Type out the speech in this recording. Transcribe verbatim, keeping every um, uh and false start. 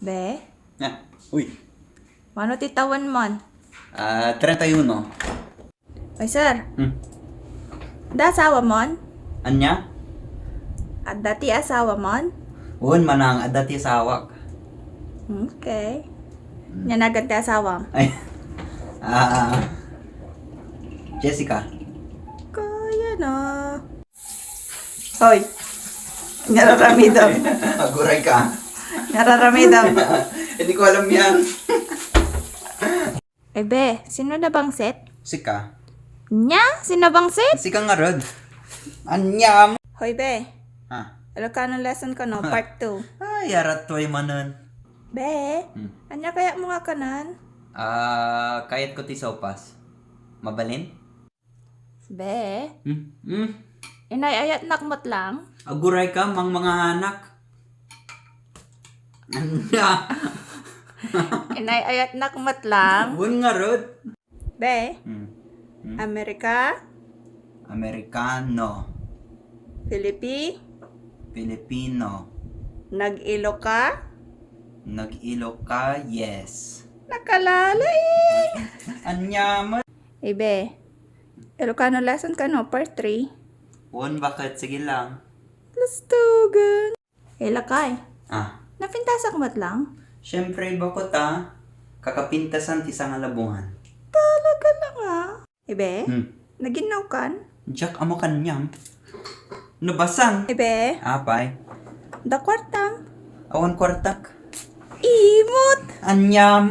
Be, Ah, uy. Mano ti tawenmon? Ah, treinta y uno. Ay, sir. Hmm. Adda asawamon? Ania? Adda ti asawamon? Wen, manang, adda ti asawak. Okay. Ania nagan ti asawam? Ay. Ah, Jessica. Kaya na. Hoy. Nararamidam. Aguray ka. Nararamidam. Hindi ko alam yan. Eh, be, sino nabangsit? Sika. Ania? Sino nabangsit? Sika ngarud. Ania? Hoy, be. Ah. Ilocano lesson kano, part two. Ay, arat toy manen. Be, Hmm. Ania kayatmo nga kanan? Ah, kayat ko ti sopas. Mabalin? Be, Hmm? Hmm? Inay-ayatnak met lang? Aguray ka, mang mga anak. Ania? Inay-ayatnak met lang? Wen ngarud. Be, Hmm. Hmm? Amerika, Amerikano. Filipi, Filipino. Nag-Iloka, Nag-Iloka, yes. Nakalala eh! Ania man? Eh, be, Ilocano lesson kano, part three. Wen, bakit? Sige lang. Lastugan. Eh, lakay. Ah, Napintasak met lang? syempre, bako ta. Kakapintasan ti sangalabungan. Talaga lang ah. Eh, be, Hmm. Naginnaw kan? Jack, amo kaniam? Nabasan. Eh, be, Apay. Adda kuartam? Awan kuartak. Imot! Aniam?